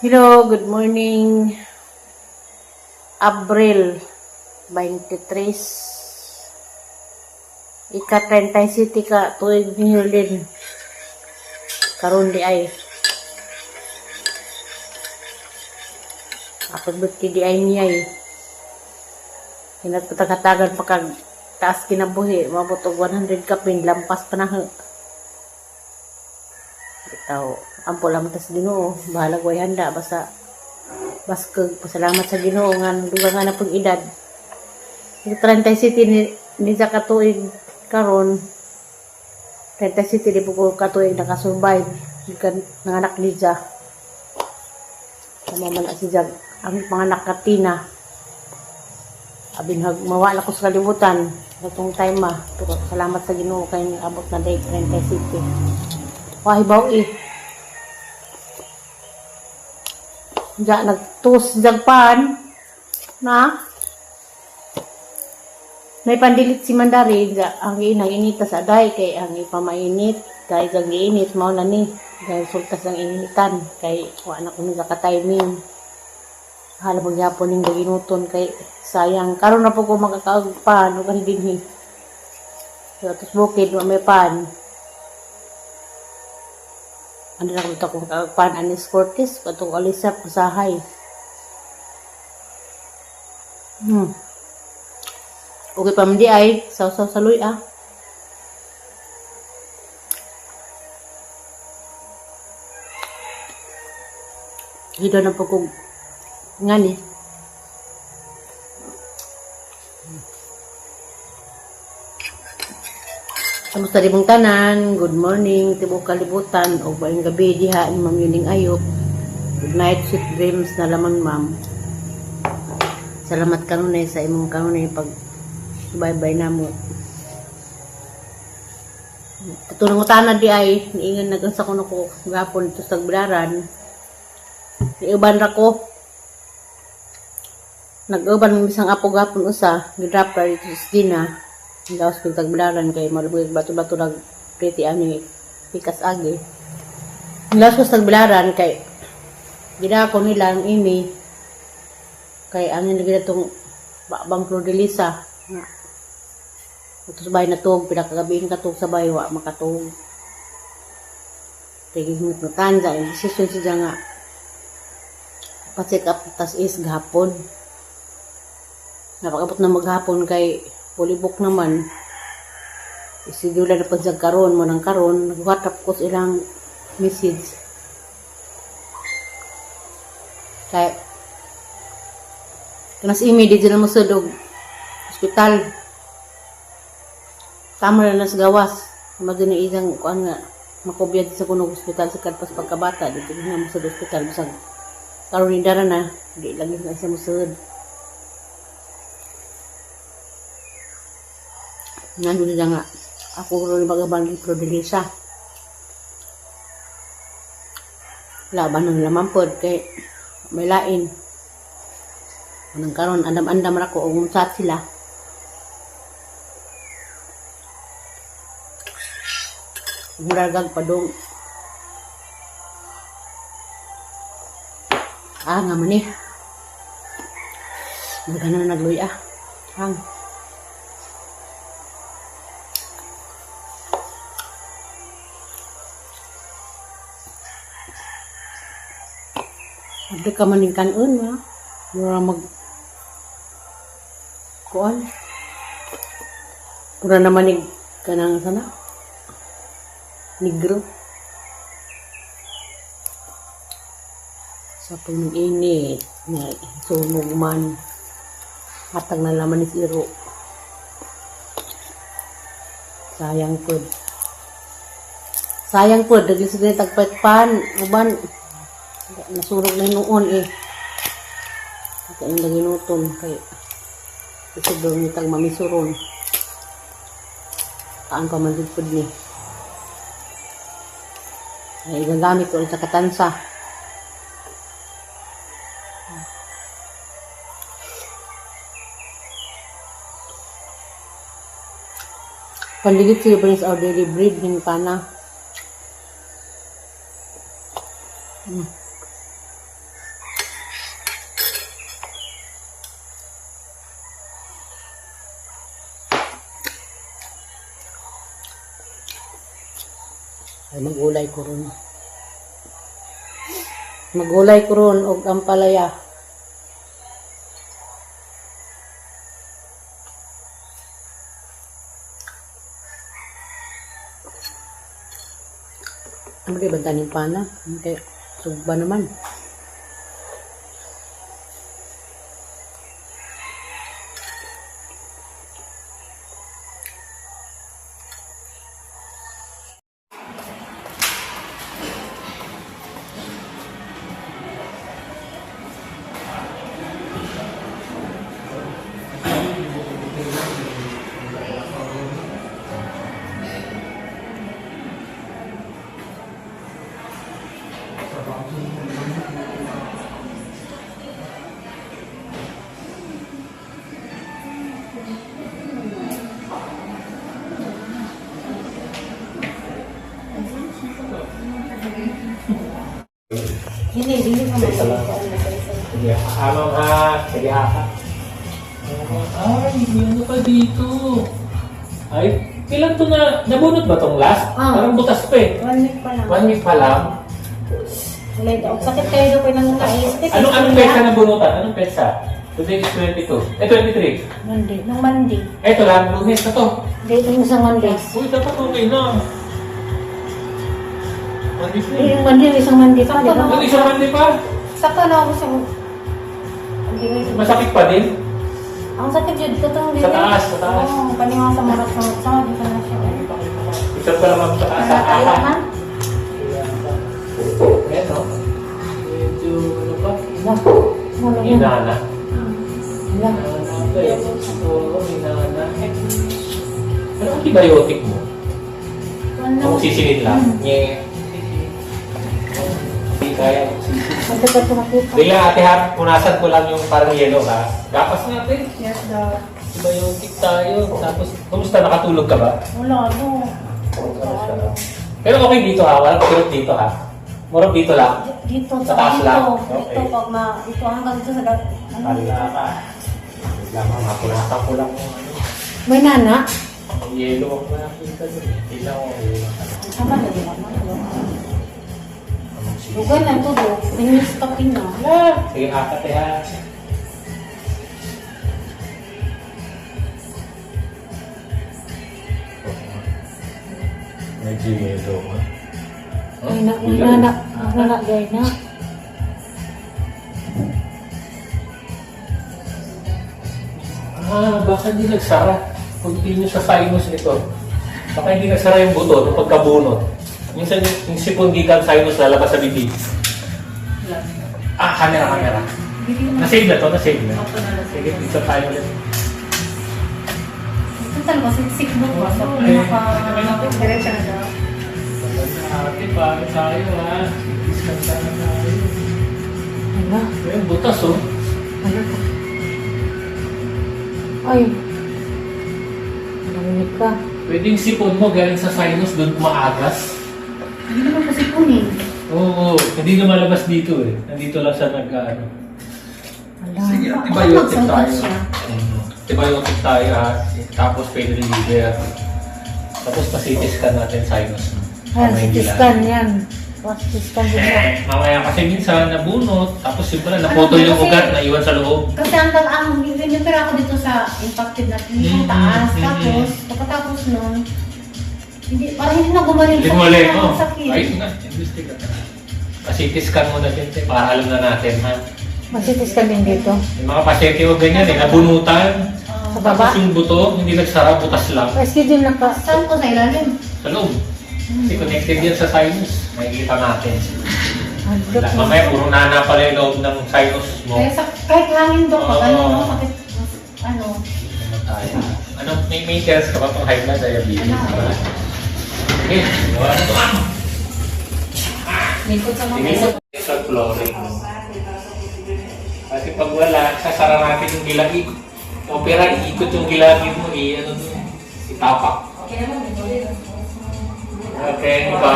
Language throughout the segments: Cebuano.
Hello, good morning. Abril 23. Ika 37 ka tuig ni Hurlin. Karon di ay. Ako birthday di ay niya eh. Hinagpatagatagan pa kag taas kinabuhi, mabot og 100 kapin, lampas pa na ho. Bitaw, ampo lang tas Ginoo, bahalag way handa basta baskog pasalamat sa Ginoo nga dugang nga na pong edad. Yung 37 ni sa katuig karon, 37 di po ko katuig nakasurvive gikan nanganak ni Ja. Tama man na si Jag ang panganak ka Tina. Abin hag mawala ko sa kalibutan atong time ah. Pero salamat sa Ginoo kay abot na day 37. Wahibaw eh. Ja nagtus jagpan na may pandilit si Mandari ja ang inang inita sa day kay ang ipamainit kay kang giinit mao na ni dahil sultas ang initan kay wa na kuno ka timing. Hala maghapon ning ginuton kay sayang karon na po ko makakaagpan ug ani dinhi. So, atos bukid wa may pan. Ano na ko kung kaagpan anis Cortez patong alisa usahay. Okay pa man di ay saw-saw sa luy ah. Hido na po kong ngani. Kamusta di mong tanan? Good morning, tibok kalibutan o baing gabi diha ni Ma'am Yuning Ayop. Good night, sweet dreams na lamang, ma'am. Salamat kanunay sa imong kanunay pag bye-bye na mo. Katulong utana di ay niingon nagansa ko ko gapon ito sa tagbilaran. Niuban ra ko. Nag-uban bisang apo gapon usa, gidrop ra dito sa esquina. Gawas kong tagbilaran kay malubog bato-bato nag pretty ani pikas agi. Gawas ko sa tagbilaran kay gidako nila ang imi kay ang nila tong bang Flor de Lisa nga utos bay na tuog pila ka gabi katug sa bay wa makatuog tigil mo tanza ang desisyon siya nga pa-check up tas is gahapon. Napakabot na maghapon kay pulibok naman. Isidula na pud siya karon mo nang karon nag-WhatsApp ko sa ilang message. Kay kanas imi di na mosud og ospital. Tama na nas gawas. Imagine na isang kuan nga makobya sa kunog ospital sa kadpas pagkabata dito na mo sa ospital bisag karon ni dara na di lang na siya mosud. Nandun na nga ako ron magaban ni Prodelisa. Laban ng laman pod kay may lain. Anong karon andam-andam ra ko og chat sila. Muragag padung. Ah, nga man eh. Nagana na nagluy ah. Hang. Abdi ka man ning kanon ha. Mura mag kuan. Mura naman nig kanang sana. Negro. Sa pag init, nga sunog man. Hatag na laman ni Iro. Sayang pod. Sayang pod, dagli sa tagpatpan, uban nasunog na noon eh. Kaya yung naginuton kay isog daw ni tag mamisuron. Kaan pa man din pod ni. Ay gagamit ko sa katansa. Pandigit sila pa sa our daily bread ng pana. Ay, magulay ko ron. Magulay ko ron og ampalaya. Ano ba tanim pana? Kaya sugba naman. Dili, dili ka Isa lang. Sige, amang ha. Sige, ha. Ay, may ano pa dito. Ay, kailan to na, nabunot ba tong last? Ah. Parang butas pa eh. One week pa lang. One week pa lang. Wala daw. Sakit kayo daw pa nang kain. Sakit. Anong petsa nabunutan? Anong petsa? Today is 22. Eh, 23. Monday. Nung Monday. Eto lang, Lunes na to. Hindi, yung isang Monday. Uy, dapat okay na. One week na Eh, eh. yung Monday, yung isang Monday pa, di ba? Ano, isang Monday pa? Sakto na ako sa... Masakit pa din? Ang sakit yun. Katong Sa taas, sa taas. Oo, paningaw sa mga sa dito na siya. Isa pa lang sa taas. Sa Tayo aha. man. Ayan, no? Medyo, ano pa? Wala. Wala yan. Inana. Wala. Inana pa eh. Oo, inana. Ano antibiotic mo? Ano? Kung sisilin lang. Nye. Hindi kaya sisilin. Ang tagal ko nakita. Bigla ate ha, punasan ko lang yung parang yellow ha. Gapas natin. Yes, daw. Antibiotic tayo. Tapos, kumusta? Nakatulog ka ba? Wala, ano. Pero okay dito ha, walang kirot dito ha. Murap dito lang. Dito, Sa taas dito. lang? Dito, Okay. pag ma... Ito hanggang dito sa... Ano? Wala ka. Wait lang ha, mapunasan ko lang yung ano. May nana? May yellow ang nakita doon. Tignan ko ang yellow. Tama na din ako. Lugar lang to, do. Inis pa pina. Wala. Sige, akat eh ha. Medyo yellow ha. May, na, may nana. Ang nana, gay na. Ah, baka hindi nagsara. Continue sa sinus ito. Baka hindi nagsara yung buto nung pagkabunot. Minsan yung sipon gikan sinus lalabas sa bibig. Ah, camera, camera. Na-save na to, na-save na. Sige, isa tayo ulit. Ito talaga, siksik mo ba? So, Eh, naka... Diretso na daw. Maganda ate, bakit tayo ha? Discuss na tayo. Wala. Ayun, butas oh. Wala. Ay. Narinig ka. Pwedeng sipon mo galing sa sinus doon umaagas. Hindi naman kasi kunin. Oo, hindi lumalabas dito eh. Nandito lang siya nag ano. Wala. Sige, Baka antibiotic magsalbat tayo. siya. Antibiotic tayo ha. Tapos pain reliever. Tapos pa-CT scan natin sinus mo. Ayan, Para CT hindi scan lang. yan. CT scan din na. Eh, mamaya kasi minsan nabunot, tapos yun pala naputol Ano, yung kasi- ugat na iwan sa loob. Kasi ang inopera ako dito sa impacted na yung taas. Tapos, pagkatapos nun, hindi, parang hindi na gumaling. Hindi mo ulit, Sakit na, oh. sakit. Ayun na, investiga ka. Pa-CT scan muna din, te, para alam na natin ha. May CT scan din dito. Yung mga pasyente ko ganyan eh, nabunutan. Sa baba. Tapos yung buto, hindi nagsara, butas lang. Schedule na ka. Saan ko sa ilalim? Sa loob. Kasi connected yan sa sinus. Makikita natin. Hadlok Wala. na. Mamaya, puro nana pala yung loob ng sinus mo. Kaya sa, kahit hangin daw, pag ano, Oo. no, sakit, mas, ano, Ano tayo? Ano, may test ka ba pang high blood diabetes? Wala. Wala. Okay, gawa na ito. Ah! likod sa mga Sige, sa flooring. Kasi pag wala, sasara natin yung gilagid. Opera, iikot yung gilagid mo, i ano dun, itapak. Okay, di ba?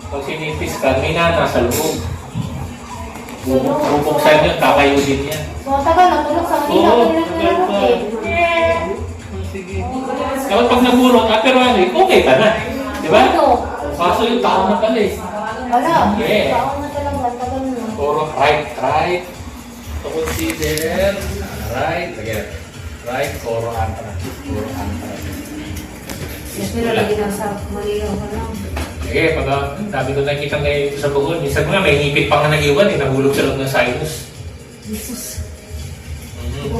Pag sinipis ka, may nana sa loob. Bubuksan yun, kakayo din yan. So, ang tagal, natulog sa kanila. Oo, Kanila tagal pa. eh. Sige. Dapat pag nabunot, ah, pero ano, eh, okay ka na. Di ba? Ano? Kaso yung tao na pala eh. Wala. Yeah. Tao na talaga. Tagal na. Puro right, right. To consider. Right, again. Right, oro antra. Oro antra. Yes, lagi nasa Maria ko lang. Sige, pag sabi ko nakita ngayon ito sa buhol, minsan nga may ngipit pa nga naiwan eh, nahulog sa loob ng sinus. Jesus.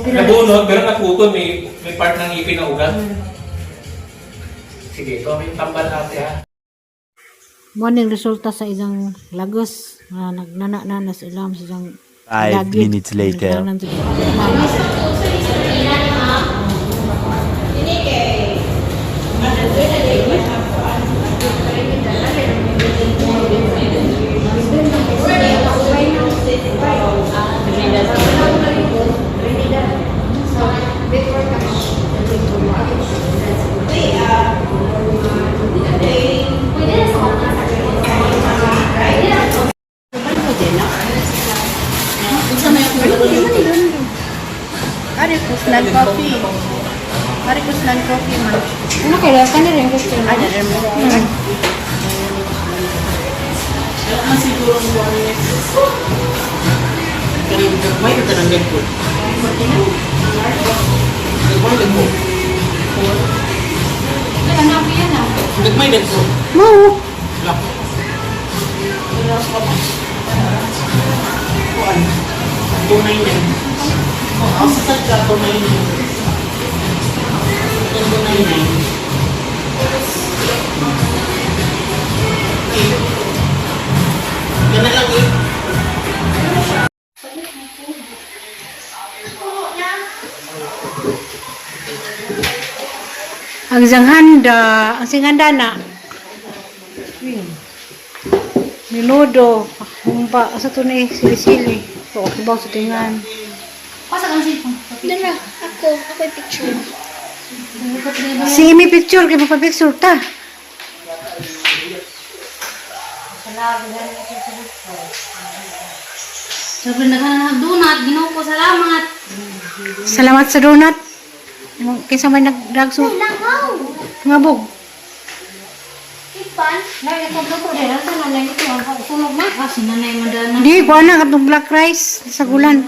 Nabunot, pero naputol, may part ng ngipin na ugat. Sige, ito yung tambal natin ha. Morning resulta sa isang lagos nga nagnana na na sa ilam sa isang 5 minutes later. Ari Kuslan coffee. Ari Kuslan coffee man. Ano kaya ka na rin gusto Ay, dali mo. May ka ng ko. Nagmay dagko. Nagmay dagko. Mo. Lah. Kuan. 299. Oh, ang sa ka 299. 299. Okay. Ganun lang eh. Ang isang handa, ang sing handa na. Menudo, humpa, asa to ni sili-sili. So, kibaw sa tingan. Dala, ako, ako yung picture. Si Amy picture, kay mapapicture ta. Sabi na ka donut, ginoo ko, salamat. Salamat sa donut. Kinsa may nagdagso Langaw! ngabog. Ipan? Ah, si nanay madana. Di ko ana katong black rice sa gulan.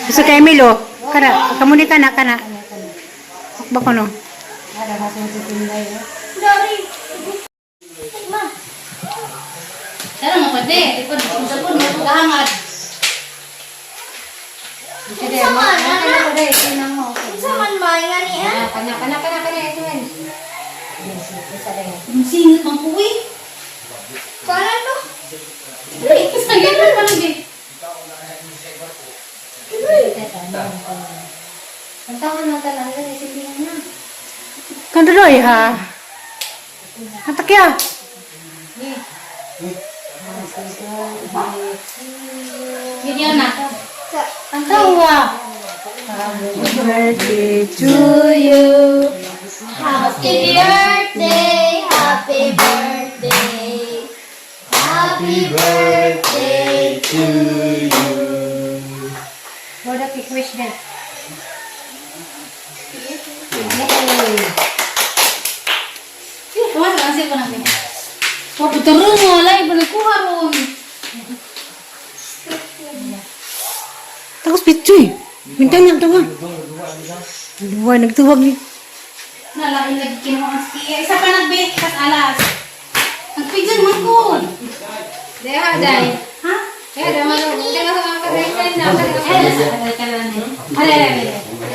Sa kay Emilo, kana kamo ni kana kana. Ba ko no? Dari! Ma! Tara mo pwede. Ipod, ipod, mo kahangat. Unsa man, ana? Unsa man ba nga ni ha? Kana, kana, kana, kana. Ito man. Ang singit mang kuwi. Para to? Dili, sa ganun man lagi. Ang tama na talaga. Isipin na. Kanduloy ha. Atakya. Video na. Ang tawa. Happy birthday to you. Happy birthday, happy birthday. Happy birthday To you. Lord, pick wish din. Kuha sa kasi ko namin. Wa puturo mo wala iba kuha ron. Tapos pitsoy. Bintang niyang tawa. Duwa nagtuwag ni. Nalain lagi kinuha ang siya. Isa pa nagbe kas alas. Nagpidyon man ko. Deha, day. Ha? Deha, day. Deha, sa mga ka-friend na. Ay, ay, ay,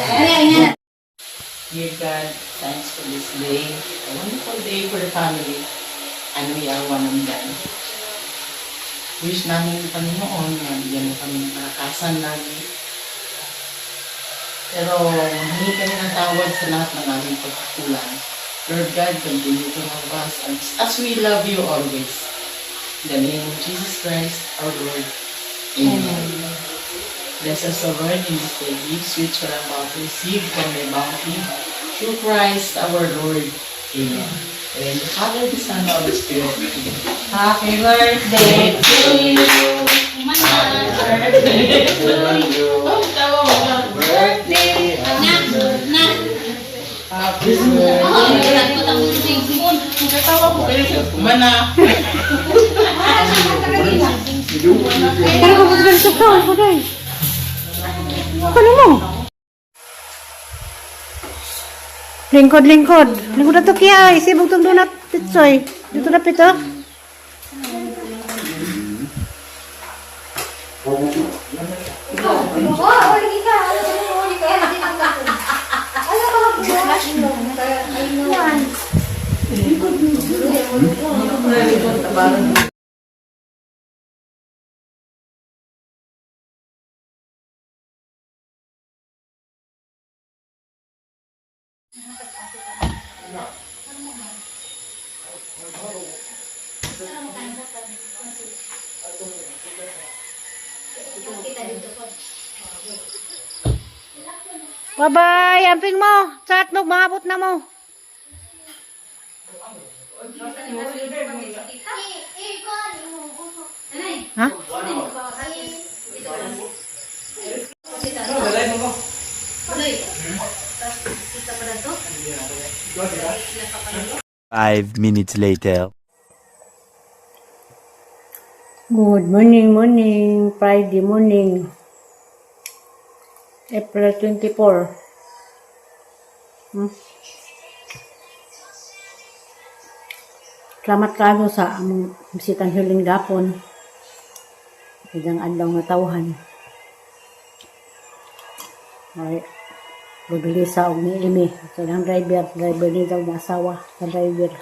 ay, ay, ay. Dear God, thanks for this day, a wonderful day for the family, and we are one of them. Wish namin, Panginoon, na bigyan mo kami ng kalakasan lagi. Pero humingi kami ng tawad sa lahat ng aming pagkukulang. Lord God, continue to love us as we love you always. In the name of Jesus Christ, our Lord. Amen. Bless us, O Lord, in these thy gifts which we are about to receive from thy bounty, through Christ our Lord. Amen. And the Father, the Son, and the Holy Spirit. Amen. Happy birthday to you. Birthday to you. Oh, tawa mo ka. Natawa ko kayo sa kumana. Pero kung gusto ko, ko. Ano mo? Lingkod, lingkod. Lingkod na to kiya. Isibog tong donut, titsoy. Dito na pito. Bye-bye. Amping mo. Chat mo. Maabot na mo. Ha? 5 minutes later. Good morning, morning. Friday morning. April 24. Salamat kayo sa among bisitang hiling gapon. Ilang adlaw nga tawhan. Ay, Rodolisa og ni Amy. Sa ilang driver, driver ni daw nga asawa sa driver.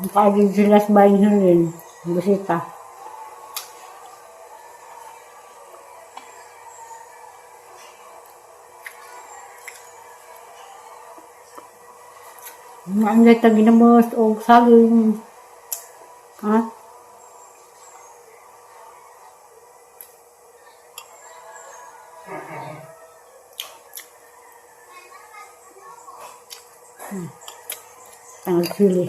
Nakaagin sila sa bahay hiling. Bisita. Ang gata ginamos og saging. Ha? Ang sili.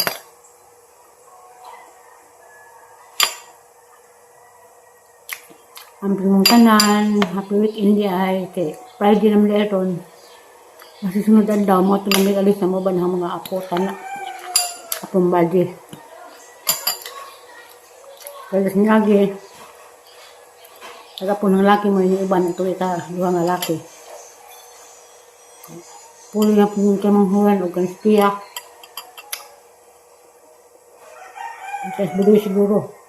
Ang mong tanan, happy weekend di ay kay Friday naman di ron. Masusunod ang daw mo, ito alis na mo ba ng mga apo, tana. Apong body. Kaya sa lagi, taga po ng laki mo, iniiban, ito ita, duha nga laki. Puli na po yung kamanghuran o kanspiya. Tapos budoy siguro.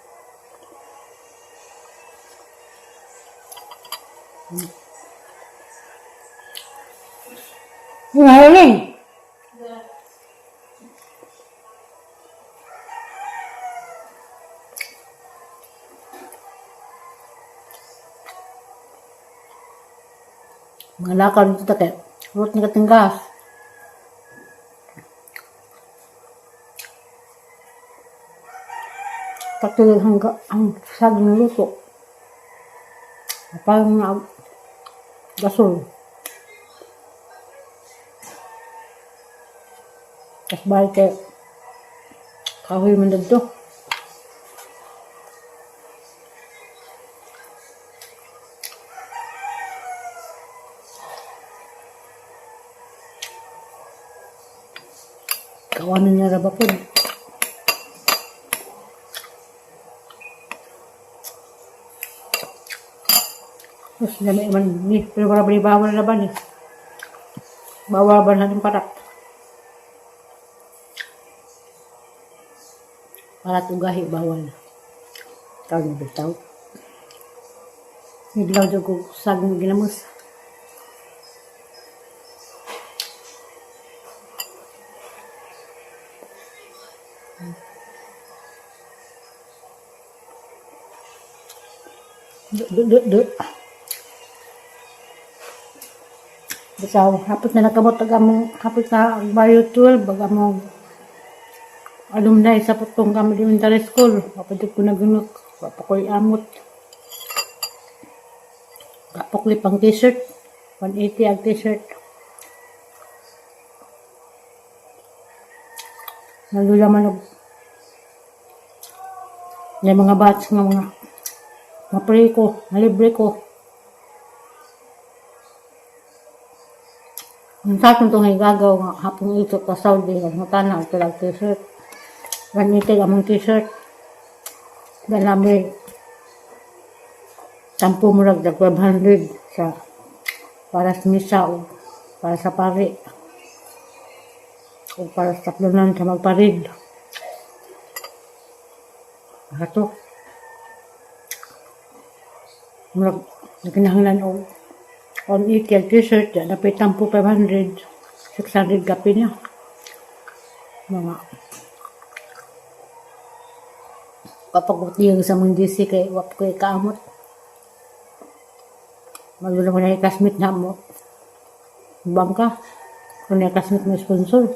Yung huli. Mga lakaw dito take. Rot ni katinggas. Patuloy hangga ang saging luto. Parang na gasol. Tapos balik kay kahoy man dito. Kawanan niya raba po. Terus dami man ni, pero wala ba bawal na ba ni? Bawal ba na ng parat? Parat ugahi bawal. Tawag na bitaw. Nidlaw jud ko saging ginamos. Du, du, du, du. Bitaw, hapit na nakamot ang among, hapit na ang Bayo 12, baga mo alumni sa Putong Kami Elementary School. Kapatid ko nagunok, wapa ko'y amot. Kapokli pang t-shirt, 180 ang t-shirt. Nalula man og may mga batch nga mga mapre ko, malibre ko. Ang sa akong itong gagaw nga hapong ito ka Saudi nga matanaw sila og t-shirt. Gamitin among t-shirt. Ganami tampo murag dag 500 sa para sa misa o para sa pari o para sa taklunan sa magparid. Ato. Murag nagkinahanglan og on it yung t-shirt, yan, napay tampo 500, 600 gapi niya. Mga kapag yung sa mong DC kay wap ko kaamot. Magulo ko na yung classmate na mo. Bangka. Kung na yung classmate mo sponsor.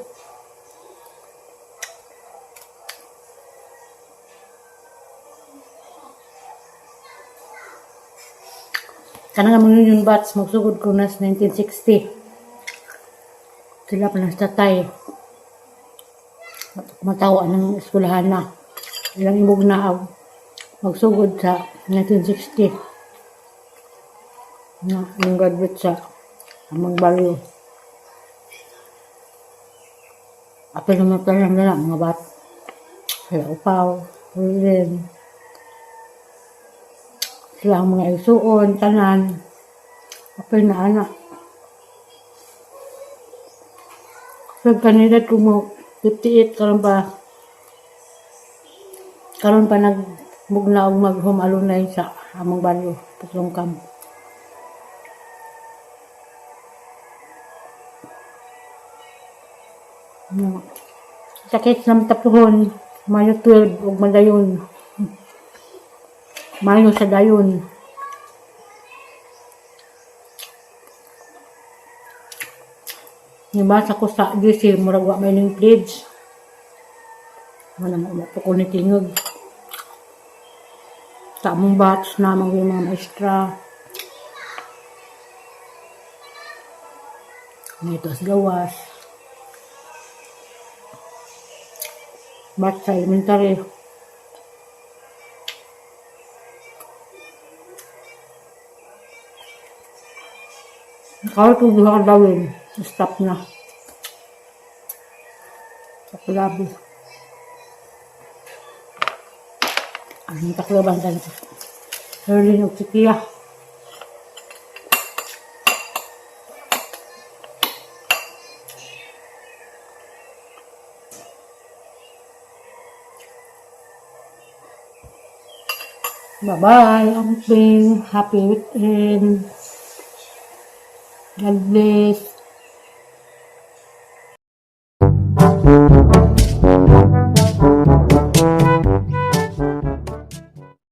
Kanang among Union Bats, magsugod ko na sa 1960. Sila pa lang sa tatay. Matawa ng eskwelahan na. Ilang imog na ang magsugod sa 1960. Na, yung graduate sa among baryo. Apil naman pala nila mga bat. Sila upaw, William. Sila ang mga isuon, tanan. Apil na anak. Sa kanila kumo 58 karon pa karon pa nagmugna og mag-home alunay sa among baryo, Patlongkam. No. Sakit sa tapuhon, Mayo 12 ug madayon. Mayo sa dayon. Nibasa ko sa GC, murag wa may ning pledge. Wala mo mo ko ni tingog. Sa among batch na mga mga maestra. Nito sa gawas. Batch sa elementary. Kahit kung duha ka dawin, stop na. Sa kulabi. Ang takloban talaga. Herlin og sikiya. Bye-bye, amping. Happy weekend. God bless.